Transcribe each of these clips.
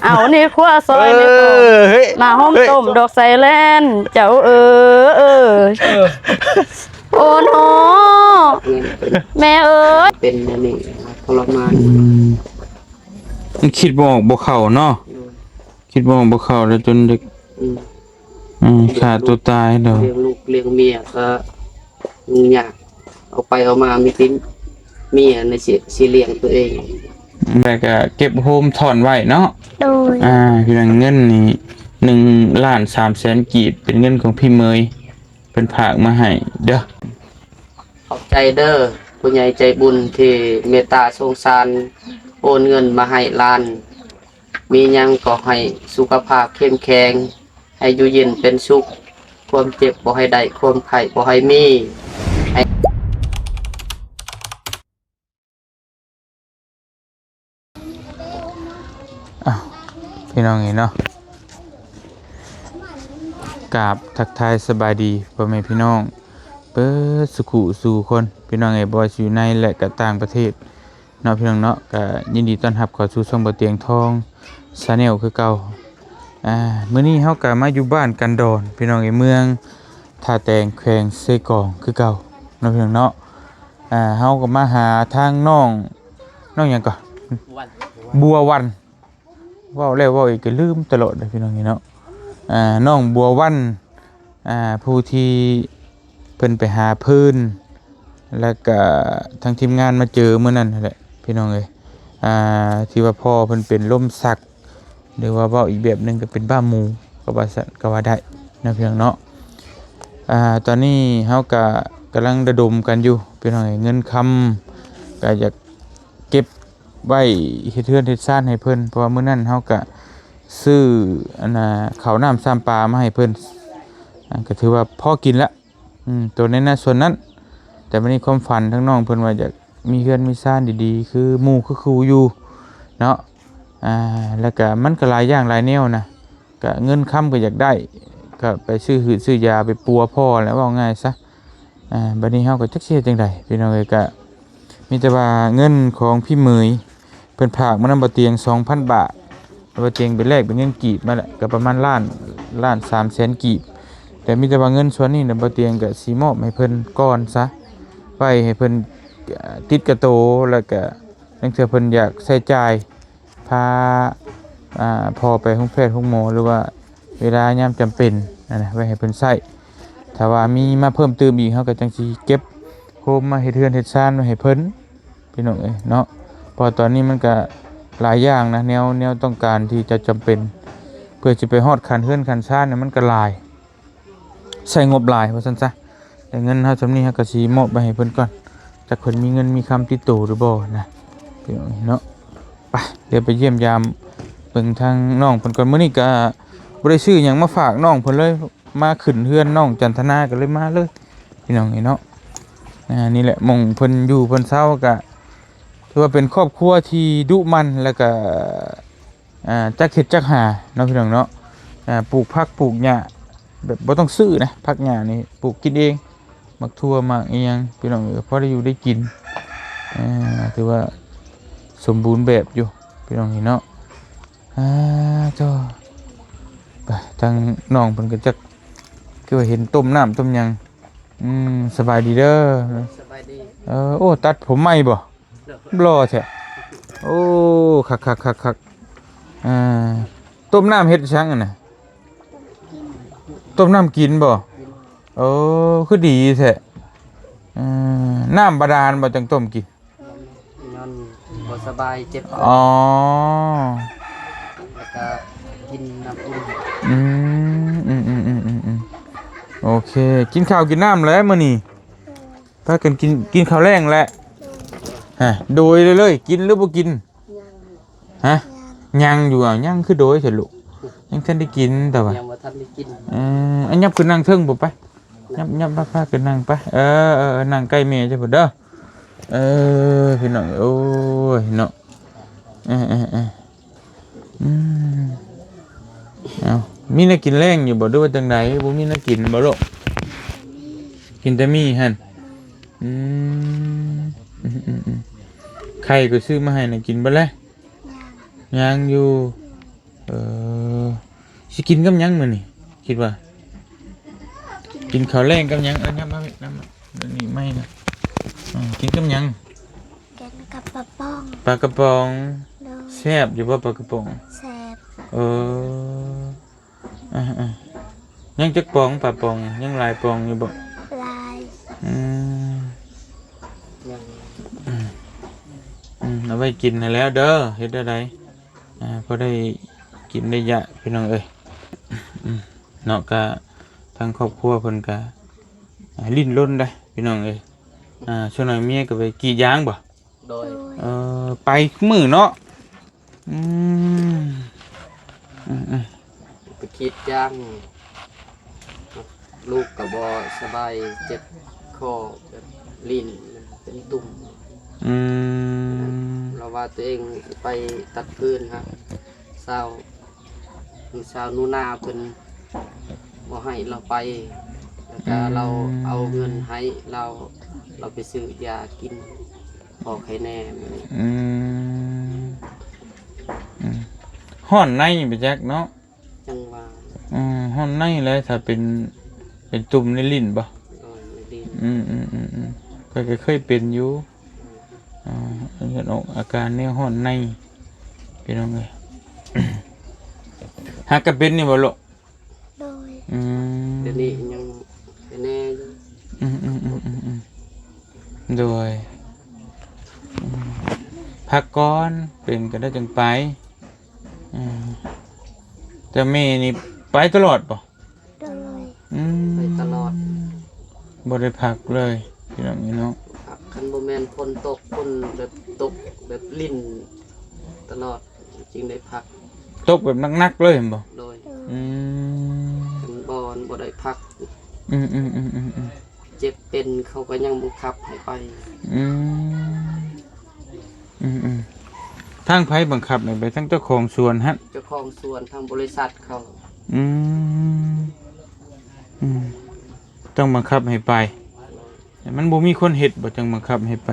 ເອົານີ້ຄົວຊອຍ ເອີ ນີ້ ເອີ ເຮີ້ຍ ມາຫົ່ມ ເຮີ້ຍ ຕົ້ມດອກໄຊແລນ ເຈົ້າເອີຍ ເອີ ເອີ ໂອ້ເນາະ ແມ່ເອີຍ ເປັນອັນນີ້ ທໍລະມານ ອືມ ຄິດບໍ່ອອກບໍ່ເຂົ້າເນາະ ໂດຍ ຄິດບໍ່ອອກບໍ່ເຂົ້າແລ້ວ ຈົນຈະ ອືມ ອືມ ຂ້າຕົວຕາຍເນາະ ລ້ຽງລູກລ້ຽງເມຍກໍຫຍຸ້ງຍາກ ເອົາໄປເອົາມາມີແຕ່ເມຍນີ້ຊິ ຊິລ້ຽງຕົວເອງ ແລ້ວກໍເກັບໂຮມຖອນໄວ້ເນາະ ໂດຍ ອ່າ ພີ່ນ້ອງ ເງິນນີ້ ໜຶ່ງລ້ານສາມແສນກີບ ເປັນເງິນຂອງພີ່ເໝີຍ ເພິ່ນຝາກມາໃຫ້ເດີ ຂອບໃຈເດີ ຜູ້ໃຫຍ່ໃຈບຸນທີ່ເມດຕາສົງສານ ໂອນເງິນມາໃຫ້ຫຼານ ມີຫຍັງກໍໃຫ້ສຸຂະພາບເຂັ້ມແຂງ ໃຫ້ຢູ່ເຢັນເປັນສຸກ ຄວາມເຈັບບໍ່ໃຫ້ໄດ້ ຄວາມໄຂ້ບໍ່ໃຫ້ມີ ໃຫ້ ອ້າວ ພີ່ນ້ອງເອີຍເນາະ ກາບທັກທາຍສະບາຍດີພໍ່ແມ່ພີ່ນ້ອງເບິດສຸຂູສູ່ຄົນ ພີ່ນ້ອງເອີຍ ບໍ່ວ່າຊິຢູ່ໃນ ແລະ ກະຕ່າງປະເທດ ເນາະ ພີ່ນ້ອງເນາະ ກະຍິນດີຕ້ອນຮັບເຂົ້າສູ່ຊ່ອງບໍ່ຕຽງທອງ Channel ຄືເກົ່າ. ອ່າ ມື້ນີ້ເຮົາກະມາຢູ່ບ້ານກັນດອນ ພີ່ນ້ອງເອີຍ ເມືອງທ່າແຕງ ແຂວງເຊກອງຄືເກົ່າເນາະ ພີ່ນ້ອງເນາະ. ອ່າ ເຮົາກໍມາຫາທາງນ້ອງ ນ້ອງຫຍັງກໍ? ບັວວັນ ເວົ້າແລ້ວເວົ້າອີກກໍລືມຕະຫຼອດເດີ ພີ່ນ້ອງເອີຍເນາະ. ອ່າ ນ້ອງບົວວັນ ອ່າ ຜູ້ທີ່ເພິ່ນໄປຫາຟືນ ແລ້ວກະທາງທີມງານມາເຈີມື້ນັ້ນຫັ້ນແຫຼະ ພີ່ນ້ອງເອີຍ. ອ່າ ທີ່ວ່າພໍ່ເພິ່ນເປັນລົມຊັກ ຫຼືວ່າເວົ້າອີກແບບໜຶ່ງກໍເປັນບ້າໝູ ກໍວ່າຊັ້ນ ກໍວ່າໄດ້ເນາະ ພີ່ນ້ອງເນາະ. ອ່າ ຕອນນີ້ເຮົາກະກຳລັງລະດົມກັນຢູ່ ພີ່ນ້ອງເອີຍ ເງິນຄຳ ກະຢາກເກັບ ໄວ້ເຮັດເຮືອນເຮັດຊານໃຫ້ເພິ່ນ ເພາະວ່າມື້ນັ້ນເຮົາກະຊື້ ອັນນ່າ ເຂົ້ານ້ຳຊຳປາມາໃຫ້ເພິ່ນ ອັນ ກໍຖືວ່າພໍກິນລະ ອືມ ໂຕໃນນັ້ນສ່ວນນັ້ນ. ແຕ່ບັດນີ້ຄວາມຝັນທາງນ້ອງເພິ່ນວ່າຢາກມີເຮືອນມີຊານດີໆ ຄືໝູ່ຄືຄູຢູ່ເນາະ. ອ່າ ແລ້ວກະມັນກະຫຼາຍຢ່າງຫຼາຍແນວນະ ກະເງິນຄຳກໍຢາກໄດ້ ກະໄປຊື້ຫືດຊື້ຢາໄປປົວພໍ່ແຫຼະ ເວົ້າງ່າຍຊະ. ອ່າ ບັດນີ້ເຮົາກໍຈັກຊິເຮັດຈັ່ງໃດ ພີ່ນ້ອງເອີຍ. ກະມີແຕ່ວ່າເງິນຂອງພີ່ເໝີຍ ເພິ່ນຝາກມານຳບໍ່ຕຽງສອງພັນບາດ ບໍ່ຕຽງໄປແລກເປັນເງິນກີບມາແຫຼະ ກໍປະມານລ້ານ ລ້ານສາມແສນກີບ. ແຕ່ມີແຕ່ວ່າເງິນສ່ວນນີ້ນະ ບໍ່ຕຽງກໍຊິມອບໃຫ້ເພິ່ນກ່ອນຊະ ໄວ້ໃຫ້ເພິ່ນຕິດກະໂຕ ແລ້ວກະ ລາງເທື່ອເພິ່ນຢາກໃຊ້ຈ່າຍ ພາ ອ່າ ພໍ່ໄປໂຮງແພດໂຮງໝໍ ຫຼືວ່າເວລາຍາມຈຳເປັນຫັ້ນນະ ໄວ້ໃຫ້ເພິ່ນໃຊ້. ຖ້າວ່າມີມາເພີ່ມຕື່ມອີກ ເຮົາກໍຈັ່ງຊິເກັບໂຮມມາເຮັດເຮືອນເຮັດຊານໄວ້ໃຫ້ເພິ່ນ ພີ່ນ້ອງເອີຍເນາະ. ເພາະວ່າຕອນນີ້ມັນກໍຫຼາຍຢ່າງນະ ແນວ ແນວຕ້ອງການທີ່ຈະຈຳເປັນ ເພື່ອຊິໄປຮອດຄັນເຮືອນຄັນຊານນີ້ ມັນກໍຫຼາຍ ໃຊ້ງົບຫຼາຍວ່າຊັ້ນຊະ. ແຕ່ເງິນເຮົາສ່ຳນີ້ ເຮົາກໍຊິມອບໄປໃຫ້ເພິ່ນກ່ອນ ຈັກເພິ່ນມີເງິນມີຄຳຕິດໂຕຫຼືບໍ່ນະ ພີ່ນ້ອງເນາະ. ໄປ ດຽວໄປຢ້ຽມຢາມເບິ່ງທາງນ້ອງເພິ່ນກ່ອນ. ມື້ນີ້ກໍບໍ່ໄດ້ຊື້ຫຍັງມາຝາກນ້ອງເພິ່ນເລີຍ ມາຂຶ້ນເຮືອນນ້ອງຈັນທະນາກໍເລີຍມາເລີຍ ພີ່ນ້ອງເອີຍເນາະ. ອ່າ ນີ້ແຫຼະ ໝ່ອງເພິ່ນຢູ່ເພິ່ນເຊົາ ກໍຖືວ່າເປັນຄອບຄົວທີ່ດຸໝັ່ນ ແລ້ວກໍ ອ່າ ຈັກເຮັດຈັກຫາເນາະ ພີ່ນ້ອງເນາະ. ອ່າ ປູກຜັກປູກຫຍ້າແບບບໍ່ຕ້ອງຊື້ນະ ຜັກຫຍ້ານີ້ປູກກິນເອງ ໝາກຖົ່ວໝາກອີ່ຫຍັງ ພີ່ນ້ອງເອີຍ ພໍໄດ້ຢູ່ໄດ້ກິນ. ອ່າ ຖືວ່າສົມບູນແບບຢູ່ ພີ່ນ້ອງເອີຍເນາະ. ອ່າ ໂທ້ ໄປ ທາງນ້ອງເພິ່ນກໍຈັກ ຄືວ່າເຫັນຕົ້ມນ້ຳຕົ້ມຫຍັງ. ອືມ ສະບາຍດີເດີ ສະບາຍດີ. ເອີ ໂອ້ ຕັດຜົມໃໝ່ບໍ່? ໂດຍ ຫຼໍ່ແທ້. ໂອ້ ຄັກໆໆໆ. ອ່າ ຕົ້ມນ້ຳເຮັດຫຍັງຫັ້ນນະ? ຕົ້ມນ້ຳກິນບໍ່? ໂອ້ ຄືດີແທ້. ເອີ ນ້ຳບາດານບໍ່ ຈັ່ງຕົ້ມກິນ? ຍ້ອນບໍ່ສະບາຍ ເຈັບຄໍ. ອໍ ແລ້ວກະກິນນ້ຳອຸ່ນ. ອືມ ອືມໆໆໆ. ໂອເຄ ກິນເຂົ້າກິນນ້ຳແລ້ວມື້ນີ້? ພາກັນກິນ ກິນເຂົ້າແລງແລ້ວ? ຮະ ໂດຍເລີຍ ກິນຫຼືບໍ່ກິນ? ຮະ ຍັງຢູ່. ອ້າວ ຍັງຄືໂດຍແທ້ລູກ? ຍັງທັນໄດ້ກິນແຕ່ວ່າ ຍັງບໍ່ທັນໄດ້ກິນ. ເອີ ອັນ ຫຍັບຂຶ້ນນັ່ງເທິງພຸ້ນໄປ ຫຍັບ ຫຍັບ ພາ ພາຂຶ້ນນັ່ງໄປ. ເອີ ເອີ ເອີ ນັ່ງໃກ້ແມ່ເຈົ້າພຸ້ນເດີ. ເອີ ພີ່ນ້ອງ ໂອ້ຍເນາະ. ເອີ ເອີ ເອີ ອືມ ເອົ້າ ມີແນວກິນແລງຢູ່ບໍ່ ຫຼືວ່າຈັ່ງໃດ? ບໍ່ມີແນວກິນບໍ່ລູກ? ກິນແຕ່ໝີ່ຫັ້ນ. ອືມ ອືມໆໆ. ໄຂ່ກໍຊື້ມາໃຫ້ນະ ກິນເບິດແລ້ວ? ຍັງຢູ່. ເອີ ຊິກິນກັບຫຍັງມື້ນີ້ ຄິດວ່າ? ກິນເຂົ້າແລງກັບຫຍັງ? ເອີ ນຳມາ ນຳມາ ນີ້ໄມ້ນະ. ອືມ ກິນກັບຫຍັງ? ກິນກັບປາປ໋ອງ. ປາກະປ໋ອງ. ໂດຍ. ແຊບຢູ່ບໍ່ປາກະປ໋ອງ? ແຊບ. ເອີ ອ່າໆ ຍັງຈັກປ໋ອງ ປາປ໋ອງ ຍັງຫຼາຍປ໋ອງຢູ່ບໍ່? ຫຼາຍ. ອືມ ຍັງ ອືມ ອືມ ເອົາໄວ້ກິນຫັ້ນແຫຼ້ວເດີ ເຮັດແນວໃດ ອ່າ ພໍໄດ້ກິນໄດ້ຢາກ ພີ່ນ້ອງເອີຍ. ອືມ ເນາະ ກະທາງຄອບຄົວເພິ່ນກະ ອ່າ ຫຼິ້ນລົນໄດ໋ ພີ່ນ້ອງເອີຍ. ອ່າ ສ່ວນນ້ອຍເມຍກໍໄປກຣີດຢາງບໍ່? ໂດຍ. ເອີ ໄປມື້ເນາະ. ອືມ ອືມໆ ໄປກຣີດຢາງ ລູກກໍບໍ່ສະບາຍ ເຈັບຄໍ ແບບ ລີ້ນເປັນຕຸ່ມ. ອືມ ລາວວ່າຕົວເອງໄປຕັດຟືນ ຫາຊາວ ຊາວໜູນາເພິ່ນບໍ່ໃຫ້ລາວໄປ ແລ້ວກະ ອືມ ລາວເອົາເງິນໃຫ້ລາວ ລາວໄປຊື້ຢາກິນ ພໍໄຄແນ່ມື້ນີ້. ອືມ ອືມ ຮ້ອນໃນໄປຈັກເນາະ. ຈັ່ງວ່າ ອືມ ຮ້ອນໃນແຫຼະ ຖ້າເປັນ ເປັນຕຸ່ມໃນລີ້ນບໍ່? ໂດຍ ໃນລີ້ນ. ອືມໆໆໆ ຂ້ອຍກໍເຄີຍເປັນຢູ່. ອືມ ອ່າ ເພິ່ນອອກອາການແນວຮ້ອນໃນ ພີ່ນ້ອງເອີຍ. ຫາກະເປັນນີ້ບໍ່ລູກ? ໂດຍ. ອືມ ດຽວນີ້ຍັງເປັນແນ່ຢູ່. ອືມໆໆໆໆ ໂດຍ. ອືມ ພັກກ່ອນ ເປັນກໍໄດ້ຈັ່ງໄປ. ອືມ ແຕ່ແມ່ນີ້ໄປຕະຫຼອດບໍ່? ໂດຍ. ອືມ ໄປຕະຫຼອດ ບໍ່ໄດ້ພັກເລີຍ ພີ່ນ້ອງເອີຍເນາະ. ພັກ ຄັນບໍ່ແມ່ນຝົນຕົກ ຝົນແບບຕົກແບບລິນຕະຫຼອດ ຈຶ່ງໄດ້ພັກ. ຕົກແບບໜັກໆເລີຍແມ່ນບໍ່? ໂດຍ. ອືມ ຄັນບໍ່ ບໍ່ໄດ້ພັກ. ອືມໆໆໆໆ ເຈັບເປັນເຂົາກໍຍັງບັງຄັບໃຫ້ໄປ. ອືມ ອືມໆ ທາງໃຜບັງຄັບໃຫ້ໄປ? ທາງເຈົ້າຂອງສວນຫັ້ນ? ເຈົ້າຂອງສວນ ທາງບໍລິສັດເຂົາ. ອືມ ອືມ ຕ້ອງບັງຄັບໃຫ້ໄປ. ມັນບໍ່ມີຄົນເຮັດບໍ່ ຈັ່ງບັງຄັບໃຫ້ໄປ?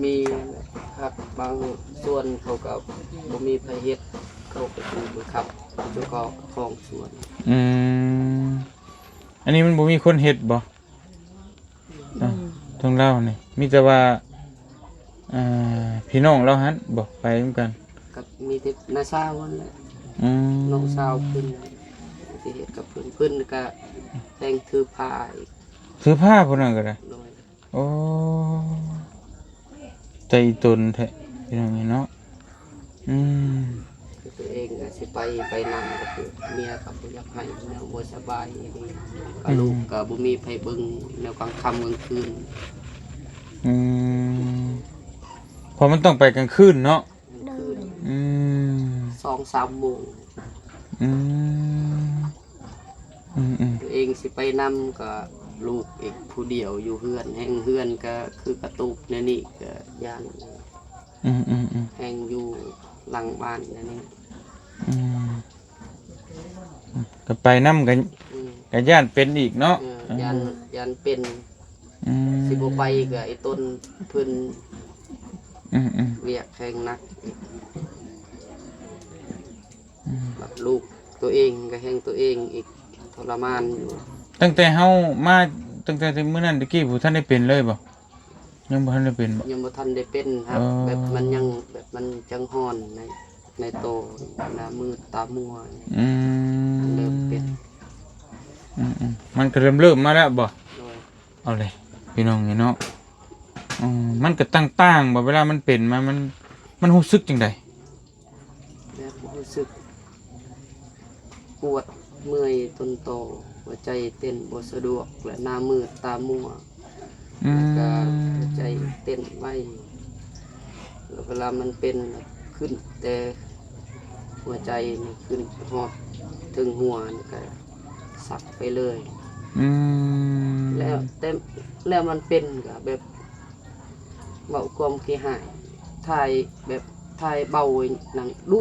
ມີ ຫາກບາງສ່ວນເຂົາກໍບໍ່ມີໃຜເຮັດ ເຂົາກໍຖືກບັງຄັບ ເຈົ້າຂອງສວນ. ອືມ ອັນນີ້ມັນບໍ່ມີຄົນເຮັດບໍ່? ອືມ ທາງລາວນີ້ ມີແຕ່ວ່າ ອ່າ ພີ່ນ້ອງລາວຫັ້ນບໍ່ ໄປນຳກັນ? ກໍມີແຕ່ນ້າສາວຫັ້ນແຫຼະ. ອືມ ນ້ອງສາວເພິ່ນ ທີ່ເຮັດກັບເພິ່ນ ເພິ່ນກໍແຮ່ງຖືພາອີກ. ຖືພາຜູ້ນັ້ນກໍໄດ້? ໂດຍ. ໂອ້ ໃຈຕົນແທ້ ພີ່ນ້ອງເອີຍເນາະ. ອືມ ຄືຕົວເອງກໍຊິໄປ ໄປນຳ ກໍຄືເມຍກໍບໍ່ຢາກໃຫ້ ເມຍບໍ່ສະບາຍ ອືມ ລູກກໍບໍ່ມີໃຜເບິ່ງ ແນວກາງຄ່ຳກາງຄືນ. ອືມ ເພາະມັນຕ້ອງໄປກາງຄືນເນາະ. ກາງຄືນ. ໂດຍ. ອືມ ສອງສາມໂມງ. ອືມ ອືມໆ ຕົວເອງຊິໄປນຳກໍລູກອີກຜູ້ດຽວຢູ່ເຮືອນ ແຮ່ງເຮືອນກໍຄືກະຕູບແນວນີ້ກໍຢ້ານ. ອືມໆໆ ແຮ່ງຢູ່ຫຼັງບ້ານແນວນີ້. ອືມ ກໍໄປນຳກໍ ອືມ ກໍຢ້ານເປັນອີກເນາະ. ເອີ ຢ້ານ ຢ້ານເປັນ. ອືມ ຊິບໍ່ໄປກໍໄອ້ຕົນເພິ່ນ ອືມໆ ວຽກແຮ່ງໜັກ. ອືມ ບັດລູກຕົວເອງກໍແຮ່ງຕົວເອງອີກ ທໍລະມານຢູ່. ຕັ້ງແຕ່ເຮົາມາ ຕັ້ງແຕ່ມື້ນັ້ນແຕ່ກີ້ ບໍ່ທັນໄດ້ເປັນເລີຍບໍ່? ຍັງບໍ່ທັນໄດ້ເປັນບໍ່? ຍັງບໍ່ທັນໄດ້ເປັນ. ເອີ ແບບມັນຍັງ ແບບມັນຈັ່ງຮ້ອນໃນ ໃນໂຕ ໜ້າມືດຕາມົວ. ອືມ ເລີ່ມເປັນ. ອືມໆ ມັນກໍເລີ່ມ ເລີ່ມມາແລ້ວບໍ່? ໂດຍ. ເອົາເລີຍ ພີ່ນ້ອງເອີຍເນາະ. ອືມ ມັນກໍຕ່າງໆບໍ່ ເວລາມັນເປັນມາ ມັນ ມັນຮູ້ສຶກຈັ່ງໃດ? ແບບຮູ້ສຶກປວດເມື່ອຍຕົ້ນຕໍ, ຫົວໃຈເຕັ້ນບໍ່ສະດວກ ແລະ ໜ້າມືດຕາມົວ. ອືມ ແລ້ວກໍຫົວໃຈເຕັ້ນໄວ ແລ້ວເວລາມັນເປັນຂຶ້ນແຕ່ຫົວໃຈນີ້ ຂຶ້ນຮອດເທິງຫົວນີ້ກໍສັກໄປເລີຍ. ອືມ ແລ້ວແຕ່ ແລ້ວມັນເປັນກໍແບບ ເວົ້າຄວາມຂີ້ຮ້າຍ ຖ່າຍແບບ ຖ່າຍເບົາໜັງດຸ.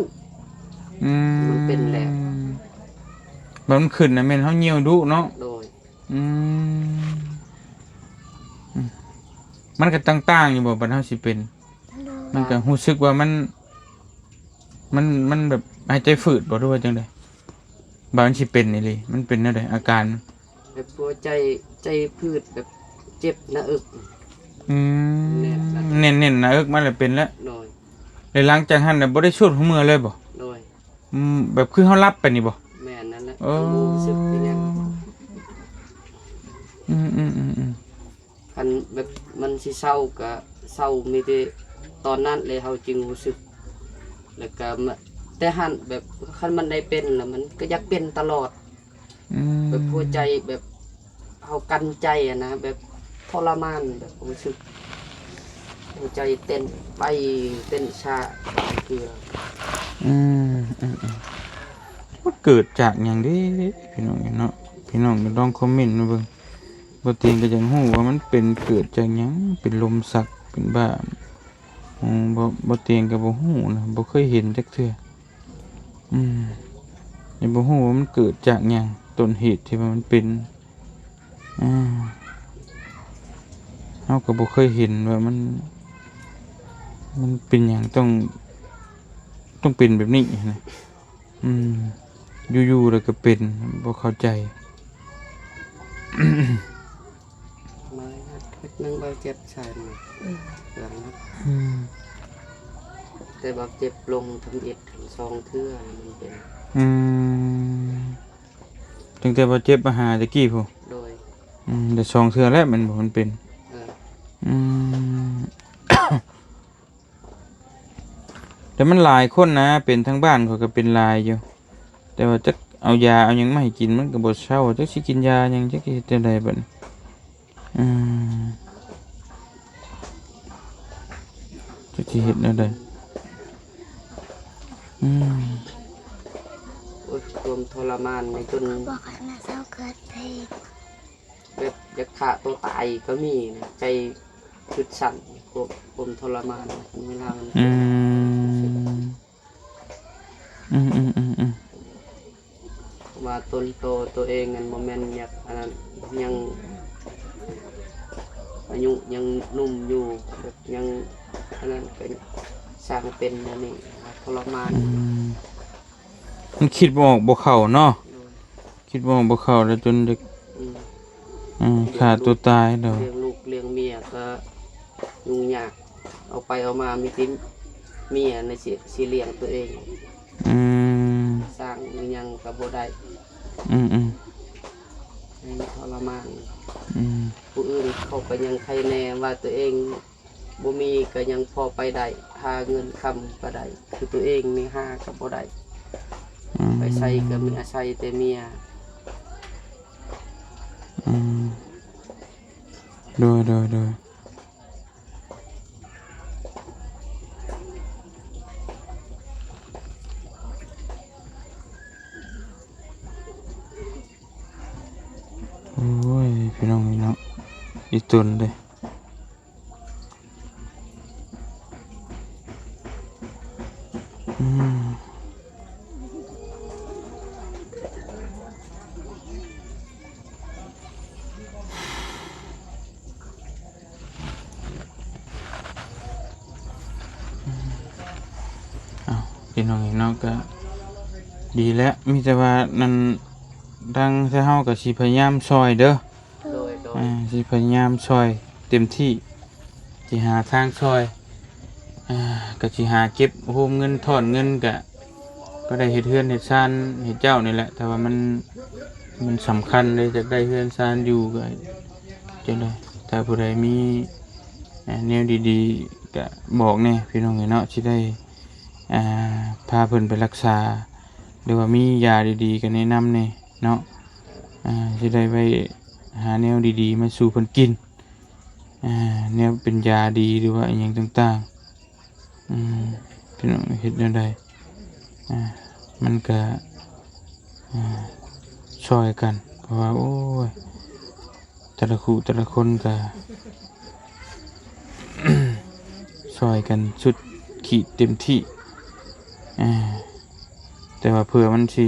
ອືມ ມັນເປັນແລ້ວ ບັດມັນຂຶ້ນນະແມ່ນເຮົາຍ່ຽວດຸເນາະ. ໂດຍ. ອືມ ອືມ ມັນກໍຕ່າງໆຢູ່ບໍ່ ບັດເຮົາຊິເປັນ? ມັນກໍຮູ້ສຶກວ່າມັນ ມັນ ມັນແບບຫາຍໃຈຝືດບໍ່ ຫຼືວ່າຈັ່ງໃດ? ບາງຊິເປັນອີ່ຫຼີ ມັນເປັນແນວໃດອາການ? ແບບຫົວໃຈ ໃຈຝືດ ແບບເຈັບໜ້າເອິກ. ອືມ ແໜ້ນໜ້າເອິກ ແໜ້ນໆ ໜ້າເອິກມາແລ້ວເປັນແລ້ວ. ໂດຍ ແລ້ວຫຼັງຈາກຫັ້ນນະບໍ່ໄດ້ສູດຫົວເມືອເລີຍບໍ່? ໂດຍ ອືມ ແບບຄືເຮົາຫຼັບໄປນີ້ບໍ່? ແມ່ນນັ້ນແຫຼະ. ໂອ້ ບໍ່ຮູ້ສຶກອີ່ຫຍັງ. ອືມໆໆໆ ຄັນແບບມັນຊິເຊົາກໍເຊົາມີແຕ່ຕອນນັ້ນແຫຼະ ເຮົາຈຶ່ງຮູ້ສຶກ. ແລ້ວກໍມາ ແຕ່ຫັ້ນແບບຄັນມັນໄດ້ເປັນແລ້ວ ມັນກໍຢາກເປັນຕະຫຼອດ. ອືມ ແບບຫົວໃຈແບບເຮົາກັນໃຈຫັ້ນນະ ແບບທໍລະມານ ແບບຮູ້ສຶກຫົວໃຈເຕັ້ນໄວ ເຕັ້ນຊ້າບາງເທື່ອ. ອືມໆ ມັນເກີດຈາກຫຍັງເດ້ ພີ່ນ້ອງເນາະ? ພີ່ນ້ອງກໍລອງຄອມເມັນມາເບິ່ງ. ບໍ່ຕຽງກໍຢາກຮູ້ວ່າມັນເປັນເກີດຈາກຫຍັງ ເປັນລົມຊັກ ເປັນບ້າ. ອືມ ບໍ່ ບໍ່ຕຽງກໍບໍ່ຮູ້ນະ ບໍ່ເຄີຍເຫັນຈັກເທື່ອ. ອືມ ຍັງບໍ່ຮູ້ວ່າມັນເກີດຈາກຫຍັງ ຕົ້ນເຫດທີ່ວ່າມັນເປັນ. ອືມ ເຮົາກໍບໍ່ເຄີຍເຫັນວ່າມັນ ມັນເປັນຫຍັງຕ້ອງ ຕ້ອງເປັນແບບນີ້ນະ. ອືມ ຢູ່ໆ ແລ້ວກໍເປັນ ບໍ່ເຂົ້າໃຈ. ມາເຮັດໜຶ່ງ ເບົາເຈັບໃສ່ ອືມ ເຄື່ອງນະ. ອືມ ແຕ່ເບົາເຈັບລົງທຳອິດສອງເທື່ອມັນເປັນ. ອືມ ຕັ້ງແຕ່ເບົາເຈັບມາຫາແຕ່ກີ້ພຸ້ນ. ໂດຍ ອືມ ໄດ້ສອງເທື່ອແລ້ວແມ່ນບໍ່ ມັນເປັນ? ເອີ ອືມ ແຕ່ມັນຫຼາຍຄົນນະ ເປັນທາງບ້ານຂ້ອຍກໍເປັນຫຼາຍຢູ່ ແຕ່ວ່າຈັກເອົາຢາເອົາຫຍັງມາໃຫ້ກິນ ມັນກໍບໍ່ເຊົາ ຈັກຊິກິນຢາຫຍັງ ຈັກຊິເຮັດແນວໃດບັດນີ້. ອືມ ຈັກຊິເຮັດແນວໃດ? ອືມ ໂອ້ຍ ຄວາມທໍລະມານນີ້ຈົນ ບອກໃຫ້ມາເຊົາເກີດເພງ ແບບຢາກຂ້າຕົວຕາຍກໍມີນະ ໃຈຄິດສັ້ນ ຄວາມ ຄວາມທໍລະມານເວລາມັນເປັນ. ອືມ ອືມໆໆ ວ່າຕົນໂຕຕົວເອງນັ້ນບໍ່ແມ່ນຢາກອັນນັ້ນ ຍັງອາຍຸຍັງໜຸ່ມຢູ່ ແບບຍັງອັນນັ້ນ ກໍຊ່າງເປັນແນວນີ້ ທໍລະມານ. ອືມ ມັນຄິດບໍ່ອອກບໍ່ເຂົ້າເນາະ. ໂດຍ ຄິດບໍ່ອອກບໍ່ເຂົ້າແລ້ວຈົນຈະ ອືມ ອືມ ຂ້າຕົວຕາຍ. ໂດຍ ລ້ຽງລູກລ້ຽງເມຍກໍຫຍຸ້ງຍາກ ເອົາໄປເອົາມາມີແຕ່ເມຍນີ້ຊິ ຊິລ້ຽງຕົວເອງ. ອືມ ສ້າງອີ່ຫຍັງກໍບໍ່ໄດ້. ອືມໆ ໃຫ້ທໍລະມານ. ອືມ ຜູ້ອື່ນເຂົາກໍຍັງໄຄແນ່ວ່າຕົວເອງ ບໍ່ມີກໍຍັງພໍໄປໄດ້ ຫາເງິນຄຳກໍໄດ້ ຄືຕົວເອງນີ້ຫາກໍບໍ່ໄດ້. ອືມ ໄປໃສກໍມີອາໄສແຕ່ເມຍ. ອືມ ໂດຍ ໂດຍ ໂດຍ. ໂອ້ຍ ພີ່ນ້ອງເອີຍເນາະ ອີ່ຕົນເດ້. ອືມ ເອົ້າ ພີ່ນ້ອງເອີຍເນາະ ກໍດີແລ້ວ ມີແຕ່ວ່ານັ້ນ ທາງເຮົາກໍຊິພະຍາຍາມຊ່ອຍເດີ. ໂດຍ ໂດຍ ອ່າ ຊິພະຍາຍາມຊ່ອຍເຕັມທີ່ ຊິຫາທາງຊ່ອຍ ອ່າ ກໍຊິຫາເກັບໂຮມເງິນ ຖອນເງິນ ກະ ກໍໄດ້ເຮັດເຮືອນເຮັດຊານໃຫ້ເຈົ້ານີ້ແຫຼະ ແຕ່ວ່າມັນ ມັນສຳຄັນເດ້ ຢາກໄດ້ເຮືອນຊານຢູ່ ກໍຈັ່ງໃດ ຖ້າຜູ້ໃດມີ ອ່າ ແນວດີໆ ກະບອກແດ່ ພີ່ນ້ອງເອີຍເນາະ ຊິໄດ້ ອ່າ ພາເພິ່ນໄປລັກສາ ຫຼືວ່າມີຢາດີໆ ກໍແນະນຳແດ່ເນາະ ອ່າ ຊິໄດ້ໄວ້ ຫາແນວດີໆມາສູ່ເພິ່ນກິນ ອ່າ ແນວເປັນຢາດີ ຫຼືວ່າອີ່ຫຍັງຕ່າງໆ ອືມ ພີ່ນ້ອງເຮັດແນວໃດ ອ່າ ມັນກະ ອ່າ ຊ່ອຍກັນ ເພາະວ່າ ໂອ້ຍ ແຕ່ລະຄູ່ແຕ່ລະຄົນກະ ຊ່ອຍກັນສຸດຂີດເຕັມທີ່ ອ່າ ແຕ່ວ່າເພື່ອມັນຊິ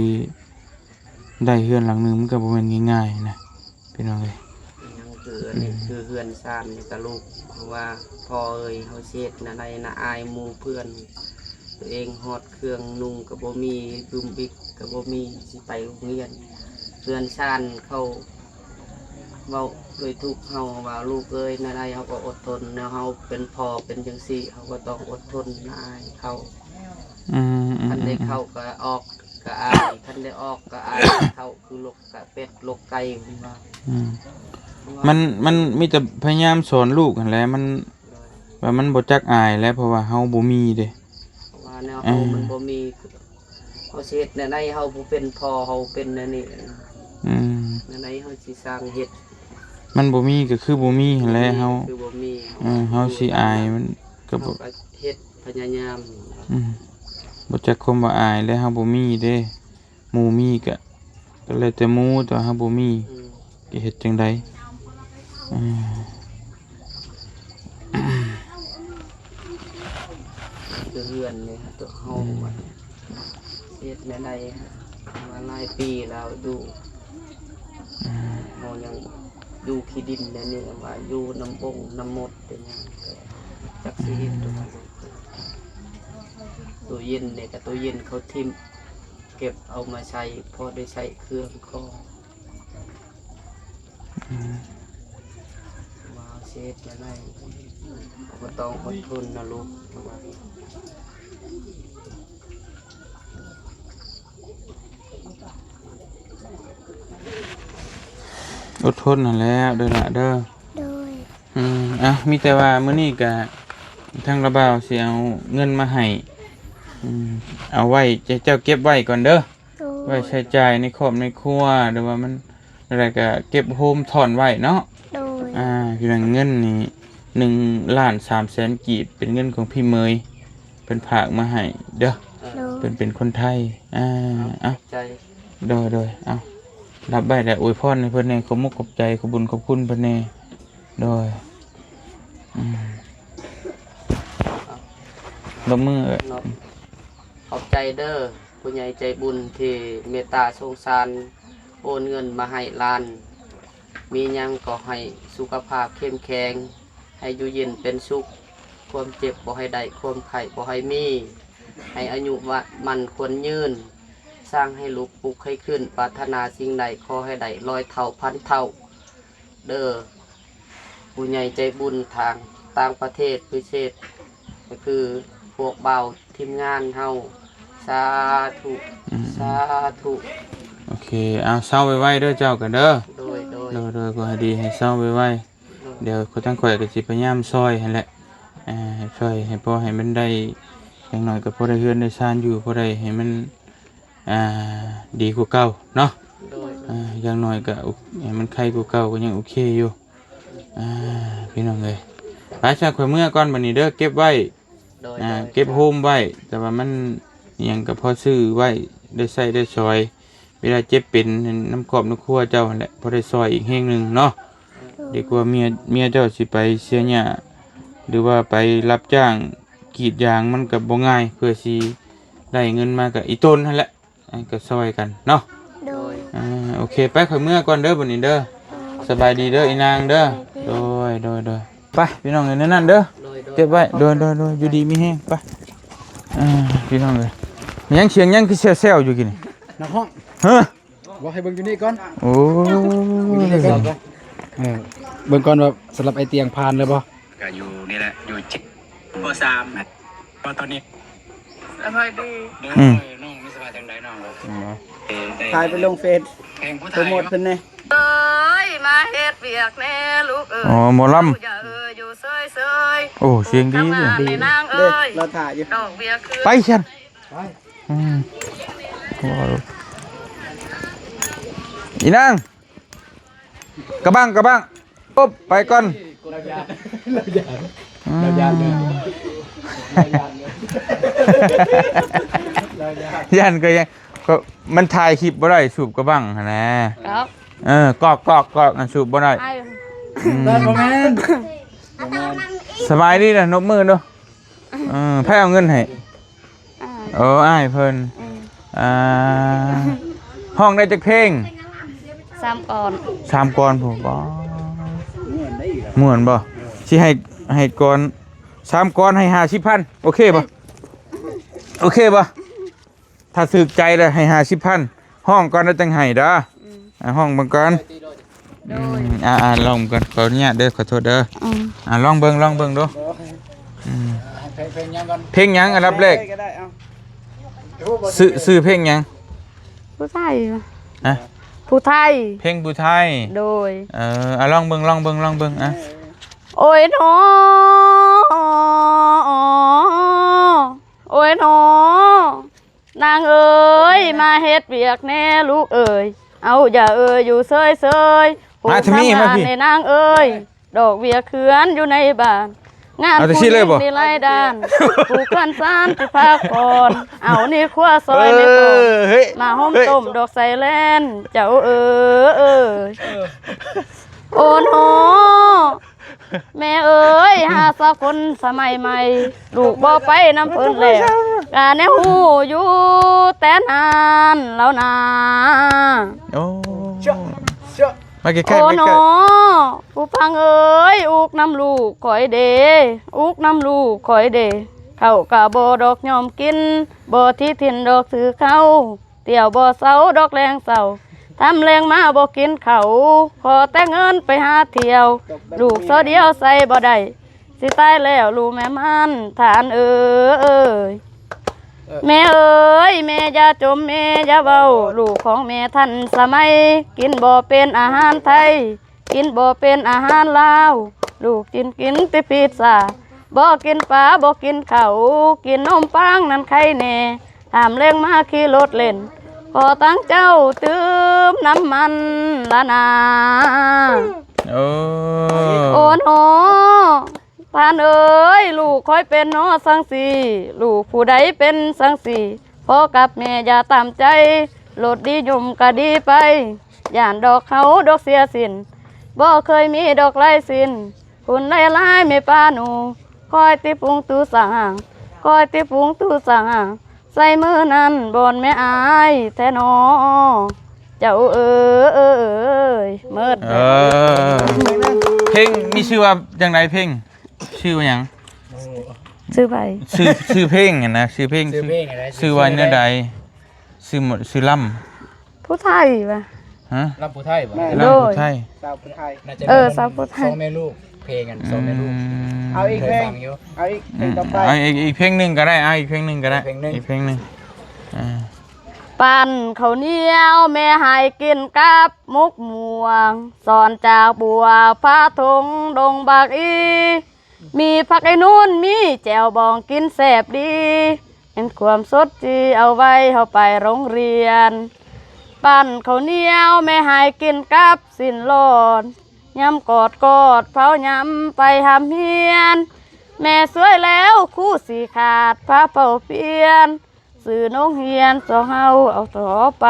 ໄດ້ເຮືອນຫຼັງໜຶ່ງ ມັນກໍບໍ່ແມ່ນງ່າຍໆນະ ພີ່ນ້ອງເອີຍ. ຍັງ ຄືອັນນີ້ ອືມ ຄືເຮືອນຊານນີ້ກະລຸກ ເພາະວ່າ ພໍ່ເອີຍ ເຮົາຊິເຮັດແນວໃດນະ ອາຍໝູ່ເພື່ອນ ຕົວເອງຮອດເຄື່ອງນຸ່ງກະບໍ່ມີ ບຶມບິກກະບໍ່ມີ ຊິໄປໂຮງຮຽນ ເຮືອນຊານເຂົາເວົ້າດ້ວຍທຸກເຮົາວ່າ ລູກເອີຍ ແນວໃດເຮົາກະອົດທົນ ແນວເຮົາເປັນພໍ່ເປັນຈັ່ງຊີ້ ເຮົາກະຕ້ອງອົດທົນນະ ອາຍເຂົາ ອືມ ອືມ ຄັນໄດ້ເຂົ້າກະອອກ ກະອາຍ ຄັນໄດ້ອອກກະອາຍ ເຂົ້າຄືລົກກະເປັດລົກໄກ່ ເພິ່ນວ່າ ອືມ ມັນ ມັນມີແຕ່ພະຍາຍາມສອນລູກຫັ້ນແຫຼະ ມັນ ໂດຍ ວ່າມັນບໍ່ຈັກອາຍແຫຼະ ເພາະວ່າເຮົາບໍ່ມີເດ້ ເພາະວ່າແນວເຮົາ ເອີ ມັນບໍ່ມີ ເຮົາຊິເຮັດແນວໃດ ເຮົາຜູ້ເປັນພໍ່ ເຮົາເປັນແນວນີ້ ອືມ ແນວໃດເຮົາຊິສ້າງເຮັດ ມັນບໍ່ມີກະຄືບໍ່ມີຫັ້ນແຫຼະ ບໍ່ມີ ເຮົາ ຄືບໍ່ມີ ເອີ ເຮົາຊິອາຍ ມັນກະບໍ່ ເຮົາກະເຮັດພະຍາຍາມ ອືມ ບໍ່ຈັກຄວາມວ່າອາຍແຫຼະ ເຮົາບໍ່ມີເດ້ ໝູ່ມີກະ ກະແລ້ວແຕ່ໝູ່ ແຕ່ວ່າເຮົາບໍ່ມີ ອືມ ກະເຮັດຈັ່ງໃດ ເອີ ເຮືອນນີ້ ໂຕເຮົາ ອືມ ວ່າເຮັດແນວໃດ ວ່າຫຼາຍປີແລ້ວຢູ່ ອືມ ເຮົາຍັງຢູ່ຂີ້ດິນແນວນີ້ ວ່າຢູ່ນຳບົງນຳມົດເປັນຫຍັງ ກະຈັກຊິເຮັດ ອືມ ຕູ້ເຢັນນີ້ກະຕູ້ເຢັນເຂົາຖິ້ມ ເກັບເອົາມາໃຊ້ ພໍໄດ້ໃຊ້ເຄື່ອງຂອງ ອືມ ວ່າເຮັດແນວໃດ ເຮົາກະຕ້ອງອົດທົນນະລູກ ອົດທົນຫັ້ນແຫຼະເດີຫຼ້າເດີ ໂດຍ ອືມ ອ່ະ ມີແຕ່ວ່າມື້ນີ້ກະທາງລາວບ່າວຊິເອົາເງິນມາໃຫ້ ອືມ ເອົາໄວ້ ເຈົ້າເກັບໄວ້ກ່ອນເດີ ໂດຍ ໄວ້ໃຊ້ຈ່າຍໃນຄອບໃນຄົວ ຫຼືວ່າມັນ ແລ້ວກະເກັບໂຮມຖອນໄວ້ເນາະ ໂດຍ ອ່າ ພີ່ນ້ອງ ເງິນນີ້ ໜຶ່ງລ້ານສາມແສນກີບ ເປັນເງິນຂອງພີ່ເໝີຍ ເພິ່ນຝາກມາໃຫ້ເດີ ໂດຍ ເພິ່ນເປັນຄົນໄທ ອ່າ ເອົາ ເອົາ ຂອບໃຈ ໂດຍ ໂດຍ ເອົາ ຮັບໄວ້ແລ້ວອວຍພອນໃຫ້ເພິ່ນແດ່ ຂອບມຸກຂອບໃຈ ຂອບບຸນຂອບຄຸນເພິ່ນແດ່ ໂດຍ ອືມ ເອົາ ລົບມື ເອີ ເນາະ ຂອບໃຈເດີ ຜູ້ໃຫຍ່ໃຈບຸນທີ່ເມດຕາສົງສານ ໂອນເງິນມາໃຫ້ຫຼານ ມີຫຍັງກໍໃຫ້ສຸຂະພາບເຂັ້ມແຂງ ໃຫ້ຢູ່ເຢັນເປັນສຸກ ຄວາມເຈັບບໍ່ໃຫ້ໄດ້ ຄວາມໄຂ້ບໍ່ໃຫ້ມີ ໃຫ້ອາຍຸວະໝັ້ນຂວັນຍືນ ສ້າງໃຫ້ລຸກປຸກໃຫ້ຂຶ້ນ ປາດຖະໜາສິ່ງໃດຂໍໃຫ້ໄດ້ຮ້ອຍເທົ່າພັນເທົ່າເດີ ຜູ້ໃຫຍ່ໃຈບຸນທາງຕ່າງປະເທດ ພິເສດກະຄືພວກບ່າວທີມງານເຮົາ ສາທຸ ອືມ ສາທຸ ໂອເຄ ເອົາ ເຊົາໄວໆເດີເຈົ້າກະເດີ ໂດຍ ໂດຍ ໂດຍ ໂດຍ ຂໍໃຫ້ດີໃຫ້ເຊົາໄວໆ ໂດຍ ດຽວທາງຂ້ອຍກະຊິພະຍາຍາມຊ່ອຍຫັ້ນແຫຼະ ອ່າ ຊ່ອຍໃຫ້ພໍໃຫ້ມັນໄດ້ ຢ່າງໜ້ອຍກະພໍໄດ້ເຮືອນໄດ້ຊານຢູ່ ພໍໄດ້ໃຫ້ມັນ ອ່າ ດີກວ່າເກົ່າເນາະ ໂດຍ ອ່າ ຢ່າງໜ້ອຍກະໃຫ້ມັນໄຄກວ່າເກົ່າ ກະຍັງໂອເຄຢູ່ ອ່າ ພີ່ນ້ອງເອີຍ ໄປຊະ ຂ້ອຍເມືອກ່ອນບາດນີ້ເດີ ເກັບໄວ້ ໂດຍ ອ່າ ໂດຍ ເກັບໂຮມໄວ້ ແຕ່ວ່າມັນອີ່ຫຍັງກະພໍຊື້ໄວ້ ໄດ້ໃຊ້ໄດ້ສອຍ ເວລາເຈັບເປັນນຳຄອບນຳຄົວເຈົ້າຫັ້ນແຫຼະ ພໍໄດ້ຊ່ອຍອີກແຮງໜຶ່ງເນາະ ໂດຍ ດີກວ່າເມຍ ເມຍເຈົ້າຊິໄປເສຍຫຍ້າ ຫຼືວ່າໄປຮັບຈ້າງກຣີດຢາງ ມັນກະບໍ່ງ່າຍ ເພື່ອຊິໄດ້ເງິນມາກະອີ່ຕົນຫັ້ນແຫຼະ ອັນກະຊ່ອຍກັນເນາະ ໂດຍ ອ່າ ໂອເຄ ໄປ ຂ້ອຍເມືອກ່ອນເດີບາດນີ້ເດີ ໂດຍ ສະບາຍດີເດີອີ່ນາງເດີ ໂດຍ ໂດຍ ໂດຍ ໂດຍ ໄປ ພີ່ນ້ອງເອີຍ ແນວນັ້ນເດີ ໂດຍ ໂດຍ ເກັບໄວ້ ໂດຍ ໂດຍ ໂດຍ ຢູ່ດີມີແຮງ ໄປ ອ່າ ພີ່ນ້ອງເອີຍ ຍັງສຽງຍັງຄືແຊວໆຢູ່ກີ້ນີ້ ນັກຮ້ອງ ຮະ ບໍ່ ໃຫ້ເບິ່ງຢູ່ນີ້ກ່ອນ ໂອ້ ເບິ່ງຢູ່ນີ້ກ່ອນ ເອີ ເບິ່ງກ່ອນວ່າສຳລັບໄອ້ຕຽງຜ່ານແລ້ວບໍ່? ກະຢູ່ນີ້ແຫຼະ ຢູ່ ປ.ສາມ ພໍຕອນນີ້ ສະບາຍດີ ເດີ ອືມ ນ້ອງມີສະບາຍຈັ່ງໃດນ້ອງ ອືມ ເອີ ຖ່າຍໄປລົງເຟສ ໂປຣໂມດເພິ່ນແດ່ ເອີຍ ມາເຮັດວຽກແດ່ລູກເອີຍ ອໍ ໝໍລຳ ຢ່າເອີຍຢູ່ເຊີຍໆ ໂອ້ ສຽງດີເດ້ ນາງເອີຍ ລາວຖ້າຢູ່ ດອກເບ້ຍຄື ໄປຊັ້ນ ໄປ ອືມ ອີ່ນາງ ກະບັງ ກະບັງ ໂອບ ໄປກ່ອນ ລາວຢ້ານ ລາວຢ້ານ ອືມ ລາວຢ້ານ ຢ້ານກະຍັງ ກະມັນຖ່າຍຄລິບບໍ່ໄດ້ ສູບກະບັງຫັ້ນນະ ເອີ ກອກ ກອກ ກອກ ອັນສູບບໍ່ໄດ້ ອືມ ບໍ່ແມ່ນ ບໍ່ແມ່ນ ສະບາຍດີນະ ນົບມືດູ ເອີ ໃຜເອົາເງິນໃຫ້? ອ້າຍ ໂອ້ ອ້າຍເພິ່ນ ອືມ ອ່າ ຮ້ອງໄດ້ຈັກເພງ? ສາມກ່ອນ ສາມກ່ອນພຸ້ນ ບໍ່ ມ່ວນບໍ່? ຊິໃຫ້ ໃຫ້ກ່ອນ ສາມກ່ອນໃຫ້ຫ້າສິບພັນ ໂອເຄບໍ່? ໂອເຄບໍ່? ຖ້າຖືກໃຈແລ້ວໃຫ້ຫ້າສິບພັນ ຮ້ອງກ່ອນແລ້ວຈັ່ງໃຫ້ເດີ. ອືມ ອ່າ ຮ້ອງເບິ່ງກ່ອນ. ໂດຍ ອືມ ອ່າໆ ລອງເບິ່ງກ່ອນ ຂໍອະນຸຍາດເດີ ຂໍໂທດເດີ. ອືມ ອ່າ ລອງເບິ່ງ ລອງເບິ່ງດູ. ອືມ ເພງ ເພງຫຍັງກ່ອນ? ເພງຫຍັງອັນດັບແລກ? ກໍໄດ້ ເອົາ ຊື່ ຊື່ເພງຫຍັງ? ຜູ້ໄທ. ຮະ? ຜູ້ໄທ. ເພງຜູ້ໄທ. ໂດຍ ເອີ ອ່າ ລອງເບິ່ງ ລອງເບິ່ງ ລອງເບິ່ງ ອ່າ. ໂອ້ຍໜໍ ໂອ້ຍໜໍ ນາງເອີຍ ມາເຮັດວຽກແດ່ລູກເອີຍ ເອົາຢ່າເອີຍຢູ່ເຊີຍໆ ມາທາງນີ້ ມາພີ້ ແດ່ນາງເອີຍ ດອກວຽກເຮືອນຢູ່ໃນບ້ານ ງານຜູ້ຍິງນີ້ລາຍດ້ານ ຜູ້ເຮືອນຊານທີ່ພັກຜ່ອນ ເອົານີ້ຄົວຊອຍແມ່ກ່ອນ ມາຫົ່ມຕົ້ມດອກໄຊແລນ ເຈົ້າເອີຍ ໂອ້ໜໍ ແມ່ເອີຍ ຫາສາຄົນສະໄໝໃໝ່ ລູກບໍ່ໄປນຳເພິ່ນແລ້ວ ກະແນວຮູ້ຢູ່ແຕ່ນານແລ້ວນາ. ໂອ້ ມາໃກ້ໆ ໂອ້ໜໍ ຜູ້ຟັງເອີຍ ອຸກນຳລູກຂ້ອຍເດ ອຸກນຳລູກຂ້ອຍເດ ເຂົ້າກະບໍ່ດອກຍອມກິນ ບໍ່ທີ່ຖິ່ນດອກຊື້ເຂົ້າ ທ່ຽວບໍ່ເຊົາດອກແລງເຊົ້າ ຄ່ຳແລງມາບໍ່ກິນເຂົ້າ ຂໍແຕ່ເງິນໄປຫາທ່ຽວ ລູກຊໍດຽວໃຊ້ບໍ່ໄດ້ ຊິຕາຍແລ້ວລູກແມ່ມັນທ່ານເອີຍ. ແມ່ເອີຍ ແມ່ຢ່າຈົ່ມ ແມ່ຢ່າເວົ້າ ລູກຂອງແມ່ທັນສະໄໝ ກິນບໍ່ເປັນອາຫານໄທ ກິນບໍ່ເປັນອາຫານລາວ ລູກກິນ ກິນແຕ່ພິດຊາ ບໍ່ກິນປາ ບໍ່ກິນເຂົ້າ ກິນນົມປາງນັ້ນໄຄແນ່ ຄ່ຳແລງມາຂີ່ລົດເຫຼັ້ນ ຂໍຕັງເຈົ້າຕື່ມນ້ຳມັນລະນາ. ໂອ້ ໂອ້ໜໍ ທ່ານເອີຍ ລູກຂ້ອຍເປັນໜໍ່ຈັ່ງຊີ້ ລູກຜູ້ໃດເປັນຈັ່ງຊີ້ ພໍ່ກັບແມ່ຢ່າຕາມໃຈ ລົດດີຍົມກະດີໄປ ຢ້ານດອກເຂົາດອກເສຍສິ້ນ ບໍ່ເຄີຍມີດອກລາຍສິ້ນ ຝຸ່ນຫຼາຍໆ ແມ່ປ້າໜູ ຄອຍຕິປຸງຕູ້ສ້າງຫ້າງ ຄອຍຕິປຸງຕູ້ສ້າງຫ້າງ ໃສ່ມື້ນັ້ນບ່ອນແມ່ອາຍແທ້ໜໍ ເຈົ້າເອີຍ ໝົດ. ເອີ ເພງມີຊື່ວ່າຈັ່ງໃດ? ເພງຊື່ວ່າຫຍັງ? ຊື່ໃຜ? ຊື່ ຊື່ເພງຫັ້ນນະ ຊື່ເພງ ຊື່ເພງຫັ້ນນະ ຊື່ວ່າແນວໃດ? ຊື່ໝົດ ຊື່ລຳ ຜູ້ໄທວະ? ຮະ? ລຳຜູ້ໄທບໍ່? ແມ່ນ ລຳຜູ້ໄທ ໂດຍ ສາວຜູ້ໄທ ໜ້າຈະ ເອີ ແມ່ນ ສາວຜູ້ໄທ ສອງແມ່ລູກ ເພງກັນ ອືມ ສອງແມ່ລູກ ເອົາອີກເພງ ເຄີຍຟັງຢູ່ ເອົາອີກເພງຕໍ່ໄປ ອືມ ເອົາອີກ ອີກເພງໜຶ່ງກໍໄດ້ ເອົາອີກເພງໜຶ່ງກໍໄດ້ ອີກເພງໜຶ່ງ ອີກເພງໜຶ່ງ ອ່າ. ປັ້ນເຂົ້າໜຽວແມ່ໃຫ້ກິນກັບໝົກມ່ວງ ສອນຈາກບົວພາທົ່ງດົງບັກອີ ມີຜັກອີນູນ ມີແຈ່ວບອງ ກິນແຊບດີ ເປັນຄວາມສົດທີ່ເອົາໄວ້ເຮົາໄປໂຮງຮຽນ ປັ້ນເຂົ້າໜຽວແມ່ໃຫ້ກິນກັບຊີ້ນຫຼອນ ຍຳກອດກອດເຜົາຍຳໄປຮ່ຳຮຽນ ແມ່ຊ່ວຍແລ້ວຄູຊິຂາດ ພາເປົ່າປ່ຽນ ຊື່ໂຮງຮຽນສອງເຮົາເອົາຕໍ່ໄປ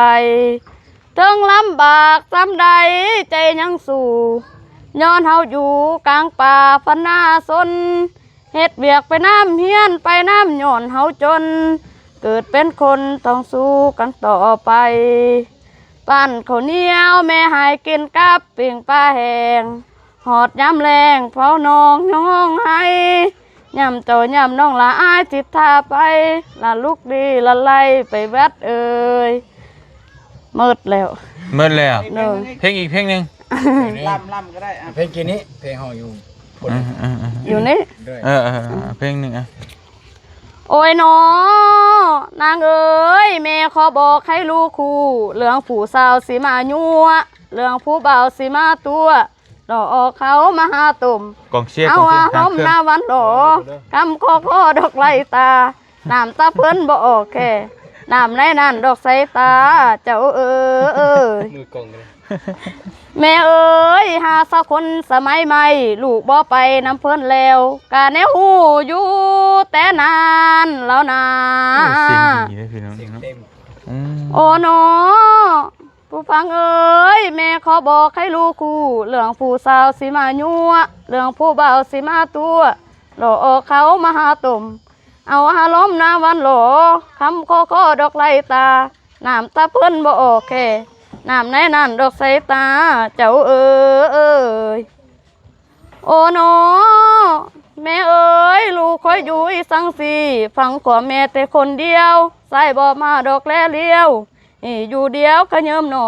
ເຖິງລຳບາກສ່ຳໃດໃຈຍັງສູ້ ຍ້ອນເຮົາຢູ່ກາງປ່າພັນນາຊົນ ເຮັດວຽກໄປນຳ ຮຽນໄປນຳ ຍ້ອນເຮົາຈົນ ເກີດເປັນຄົນຕ້ອງສູ້ກັນຕໍ່ໄປ ປັ້ນເຂົ້າໜຽວແມ່ໃຫ້ກິນກັບປີ້ງປາແຫ້ງ ຮອດຍາມແລງເຜົານ້ອງຮ້ອງໄຫ້ ຍາມເຈົ້າຍາມນ້ອງລະອາຍຊິຖ້າໄປ ລະລຸກດີລະໄລ່ໄປວັດເອີຍ ໝົດແລ້ວ ໝົດແລ້ວ ໂດຍ ເພງອີກເພງໜຶ່ງ ລຳ ລຳກໍໄດ້ ອ່ະ ເພງກີ້ນີ້ ເພງເຮົາຢູ່ພຸ້ນ ອ່າໆໆ ຢູ່ນີ້ ເອີໆ ເພງໜຶ່ງ ອ່ະ ໂອ້ຍໜໍ ນາງເອີຍ ແມ່ຂໍບອກໃຫ້ລູກຮູ້ ເລື່ອງຜູ້ສາວຊິມາຍົວະ ເລື່ອງຜູ້ບ່າວຊິມາຕົວະ ລໍເອົາເຂົາມາຫາຕົ້ມ ກອງເຊຍ ເອົາອາລົມໜ້າຫວັນຫຼໍ ຄຳຂໍຂໍດອກໄຫຼຕາ ນ້ຳຕາເພິ່ນບໍ່ອອກແຄ ນ້ຳໃນນັ້ນດອກໃສຕາ ເຈົ້າເອີຍ ມືກອງເລີຍ ແມ່ເອີຍ ຫາສາຄົນສະໄໝໃໝ່ ລູກບໍ່ໄປນຳເພິ່ນແລ້ວ ກະແນວຮູ້ຢູ່ແຕ່ນານແລ້ວນາ ໂອ້ ສຽງດີເດ້ພີ່ນ້ອງ ສຽງເຕັມ ອືມ ໂອ້ໜໍ ຜູ້ຟັງເອີຍ ແມ່ຂໍບອກໃຫ້ລູກຮູ້ ເລື່ອງຜູ້ສາວຊິມາຍົວະ ເລື່ອງຜູ້ບ່າວຊິມາຕົວະ ລໍເອົາເຂົາມາຫາຕົ້ມ ເອົາອາລົມໜ້າຫວັນຫຼໍ ຄຳຂໍຂໍດອກໄຫຼຕາ ນ້ຳຕາເພິ່ນບໍ່ອອກແຄ ນ້ຳໃນນັ້ນດອກໃສຕາ ເຈົ້າເອີຍ. ໂອ້ນໍ ແມ່ເອີຍ ລູກຂ້ອຍຢູ່ອີ່ສັງສີ ຟັງຄວາມແມ່ແຕ່ຄົນດຽວ ສາຍບໍ່ມາດອກແລລຽວ ອີ່ຢູ່ດຽວຂະເຢິມໜໍ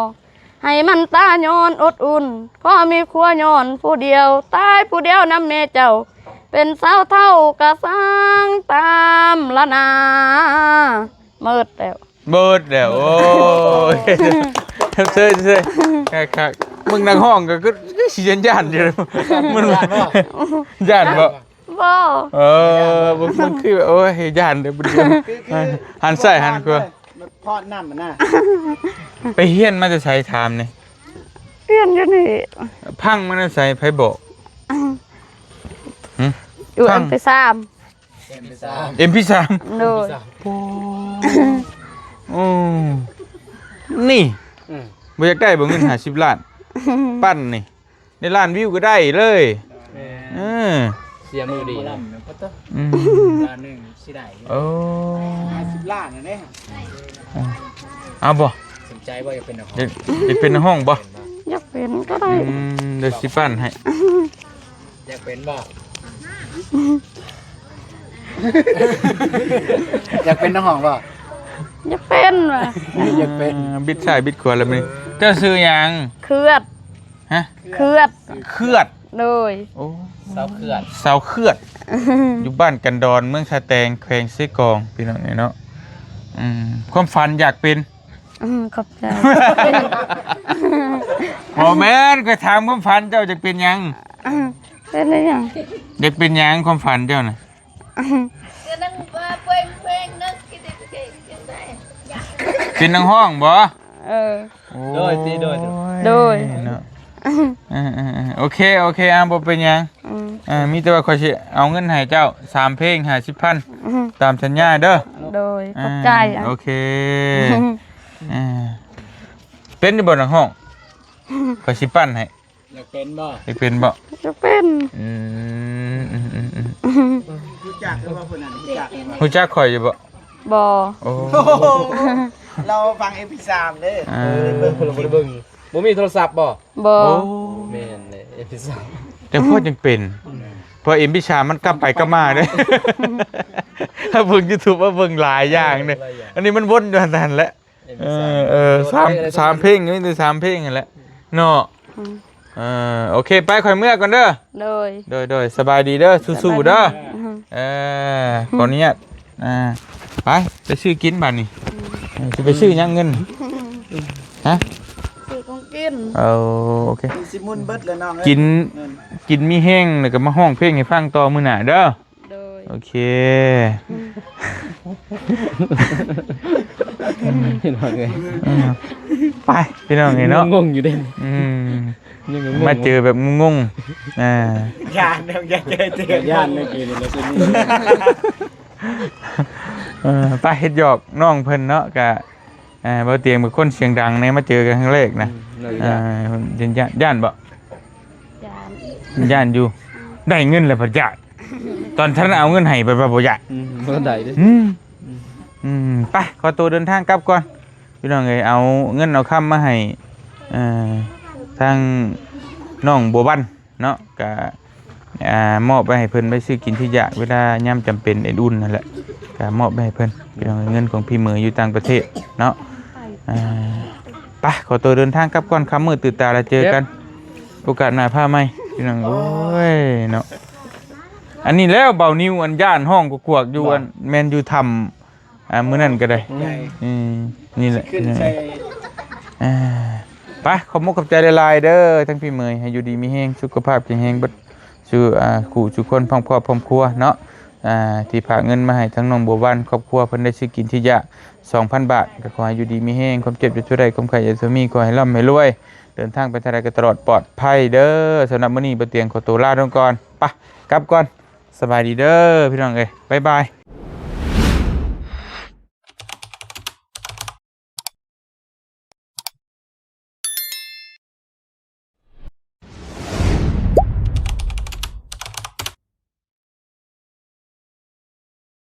ໃຫ້ມັນຕາຍ້ອນອົດອຸ່ນ ຂໍມີຄົວຍ້ອນຜູ້ດຽວ ຕາຍຜູ້ດຽວນຳແມ່ເຈົ້າ ເປັນສາວເຖົ້າກະຊ່າງຕາມລະນາ ໝົດແລ້ວ. ເບິດແລ້ວ ໂອ້ຍ ເຊີຍໆ ຄັກໆ ເບິ່ງນັກຮ້ອງກໍຄື ຄືຊິຢ້ານໆຢູ່ ມັນຢ້ານບໍ່? ບໍ່ ເອີ ມັນຄືແບບ ໂອ້ຍ ຢ້ານເດ້ ບໍ່ດີ ຫັນຊ້າຍຫັນຂວາ ພອດນ້ຳນະ ໄປຮຽນມາແຕ່ໃສ ຖາມແດ່? ຮຽນຢູ່ນີ້ ຟັງມາແຕ່ໃສ ໃຜບອກ? ຫຶ? ຢູ່ ຟັງ ເອັມພີສາມ ເອັມພີສາມ ເອັມພີສາມ ໂດຍ ໂອ້ ໂອ້ ນີ້ ອືມ ບໍ່ຢາກໄດ້ບໍ່ເງິນຫ້າສິບລ້ານ ປັ່ນນີ້ ໄດ້ລ້ານວິວກໍໄດ້ເລີຍ ແມ່ນ ເອີ ເສຍມືດີເນາະ ອືມ ລ້ານໜຶ່ງຊິໄດ້ຢູ່ ໂອ້ ຫ້າສິບລ້ານນະເດ້ ເອົາບໍ່? ສົນໃຈບໍ່? ຢາກເປັນນັກຮ້ອງ ຢາກ ຢາກເປັນນັກຮ້ອງບໍ່? ຢາກເປັນກໍໄດ້ ອືມ ດຽວຊິປັ່ນໃຫ້ ຢາກເປັນບໍ່? ຢາກເປັນນັກຮ້ອງບໍ່? ຢາກເປັນວ່າ ຢາກເປັນ ອ່າ ບິດຊ້າຍບິດຂວາແລ້ວມື້ນີ້ ເຈົ້າຊື່ຫຍັງ? ເຂືອດ ຮະ? ເຂືອດ ເຂືອດ ໂດຍ ໂອ້ ສາວເຂືອດ ສາວເຂືອດ ຢູ່ບ້ານກັນດອນ ເມືອງທ່າແຕງ ແຂວງເຊກອງ ພີ່ນ້ອງເອີຍເນາະ ອືມ ຄວາມຝັນຢາກເປັນ ອືມ ຂອບໃຈ ບໍ່ແມ່ນ ຂ້ອຍຖາມຄວາມຝັນເຈົ້າຢາກເປັນຫຍັງ? ເປັນອີຫຍັງ? ຢາກເປັນຫຍັງຄວາມຝັນເຈົ້ານະ? ເປັນນັກຮ້ອງບໍ່? ເອີ ໂດຍຕິ ໂດຍ ໂດຍ ໂດຍ ເນາະ ເອີໆໆ ໂອເຄ ໂອເຄ ອ່າ ບໍ່ເປັນຫຍັງ ອືມ ອ່າ ມີແຕ່ວ່າຂ້ອຍຊິເອົາເງິນໃຫ້ເຈົ້າສາມເພງ ຫ້າສິບພັນ ອືມ ຕາມສັນຍາເດີ ໂດຍ ອ່າ ຂອບໃຈ ໂອເຄ ອ່າ ເປັນຢູ່ບໍ່ນັກຮ້ອງ? ຂ້ອຍຊິປັ່ນໃຫ້ ຢາກເປັນບໍ່? ຢາກເປັນບໍ່? ຢາກເປັນ ອືມ ອືມ ອືມ ອືມ ຮູ້ຈັກຫຼືບໍ່ຜູ້ນັ້ນ? ຮູ້ຈັກ ຮູ້ຈັກຂ້ອຍຢູ່ບໍ່? ບໍ່ ໂອ້ ລາວຟັງເອັມພີສາມເດ້ ອ່າ ເອີ ເບິ່ງ ເບິ່ງ ບໍ່ມີໂທລະສັບບໍ່? ບໍ່ ໂອ້ ແມ່ນແຫຼະ ເອັມພີສາມ ແຕ່ພໍຈັ່ງເປັນ ເພາະເອັມພີສາມມັນກັບໄປກັບມາເດ້ ຖ້າເບິ່ງຢູທູບ ເບິ່ງຫຼາຍຢ່າງເດ້ ຫຼາຍຢ່າງ ອັນນີ້ມັນວົນຢູ່ຫັ້ນແຫຼະ ເອັມພີສາມ ເອີ ເອີ ສາມ ສາມເພງ ມີແຕ່ສາມເພງຫັ້ນແຫຼະເນາະ ອືມ ເອີ ໂອເຄ ໄປ ຂ້ອຍເມືອກ່ອນເດີ ໂດຍ ໂດຍ ໂດຍ ສະບາຍດີເດີ ສູ້ໆເດີ ອືມ ເອີ ຂໍອະນຸຍາດ ອ່າ ໄປ ໄປຊື້ກິນບາດນີ້ ອືມ ເອີ ຊິໄປຊື້ຫຍັງເງິນ ຮະ? ຊື້ຂອງກິນ ເອີ ໂອເຄ ຊິໝຸນເບິດແລ້ວນ້ອງເອີຍ ກິນ ເງິນ ກິນມີແຮງ ແລ້ວກໍມາຮ້ອງເພງໃຫ້ຟັງຕໍ່ມື້ໜ້າເດີ ໂດຍ ໂອເຄ ພີ່ນ້ອງເອີຍ ເອີ ໄປ ພີ່ນ້ອງເອີຍເນາະ ງົງຢູ່ເດ້ ອືມ ຍັງງົງ ມາເຈີແບບງົງໆ ອ່າ ຢ້ານ ຢ້ານ ຢ້ານເມື່ອກີ້ນີ້ ເອີ ໄປ ເຮັດຫຍອກນ້ອງເພິ່ນເນາະ ກະ ອ່າ ບໍ່ຕຽງເປັນຄົນສຽງດັງແດ່ ມາເຈີກັນຄັ້ງແລກນະ ອືມ ອ່າ ຢ້ານ ຢ້ານບໍ່? ຢ້ານ ຢ້ານຢູ່ ໄດ້ເງິນແລ້ວພັດຢ້ານ ຕອນທັນເອົາເງິນໃຫ້ພັດວ່າບໍ່ຢ້ານ ອືມ ບໍ່ທັນໄດ້ເດ້ ອືມ ອືມ ໄປ ຂໍໂຕເດີນທາງກັບກ່ອນ ພີ່ນ້ອງເອີຍ ເອົາເງິນເອົາຄຳມາໃຫ້ ເອີ ທາງນ້ອງບົວວັນ ເນາະ ກະ ອ່າ ມອບໄວ້ໃຫ້ເພິ່ນໄປຊື້ກິນຊື້ຢາກ ເວລາຍາມຈຳເປັນເອັນອຸ່ນນັ້ນແຫຼະ ກະມອບໄວ້ໃຫ້ເພິ່ນ ເປັນເງິນຂອງພີ່ເໝີຢູ່ຕ່າງປະເທດເນາະ ອ່າ ໄປ ຂໍໂຕເດີນທາງກັບກ່ອນ ຄ່ຳມືດຕື່ນຕາແລ້ວເຈີກັນ ໂອກາດໜ້າພາໃໝ່ ພີ່ນ້ອງ ໂອ້ຍເນາະ ອັນນີ້ແລ້ວ ເບົານິວ ອັນຢ້ານຮ້ອງກວກໆຢູ່ ບໍ່ ອັນ ແມ່ນຢູ່ຖ້ຳ ອ່າ ມື້ນັ້ນກໍໄດ້ ອືມ ອືມ ນີ້ແຫຼະ ຂຶ້ນໃສ່ ອ່າ ໄປ ຂອບມຸກຂອບໃຈຫຼາຍໆເດີ ທັງພີ່ເໝີຍ ໃຫ້ຢູ່ດີມີແຮງ ສຸຂະພາບແຂງແຮງເບິດສູ່ ອ່າ ຄູ່ສູ່ຄົນ ພ້ອມຄອບ ພ້ອມຄົວເນາະ ອ່າ ທີ່ຝາກເງິນມາໃຫ້ທັງນ້ອງບົວວັນ ຄອບຄົວເພິ່ນໄດ້ຊື້ກິນຊື້ຢາກ ສອງພັນບາດ ກໍຂໍໃຫ້ຢູ່ດີມີແຮງ ຄວາມເຈັບຢ່າຊົ່ວໄດ້ ຄວາມໄຂ້ຢ່າຊົ່ວມີ ຂໍໃຫ້ລ່ຳໃຫ້ລວຍ ເດີນທາງໄປທາງໃດກໍຕະຫຼອດປອດໄພເດີ. ສຳລັບມື້ນີ້ ບໍ່ຕຽງຂໍໂຕລາລົງກ່ອນ ໄປ ກັບກ່ອນ ສະບາຍດີເດີ ພີ່ນ້ອງເອີຍ ບາຍບາຍ.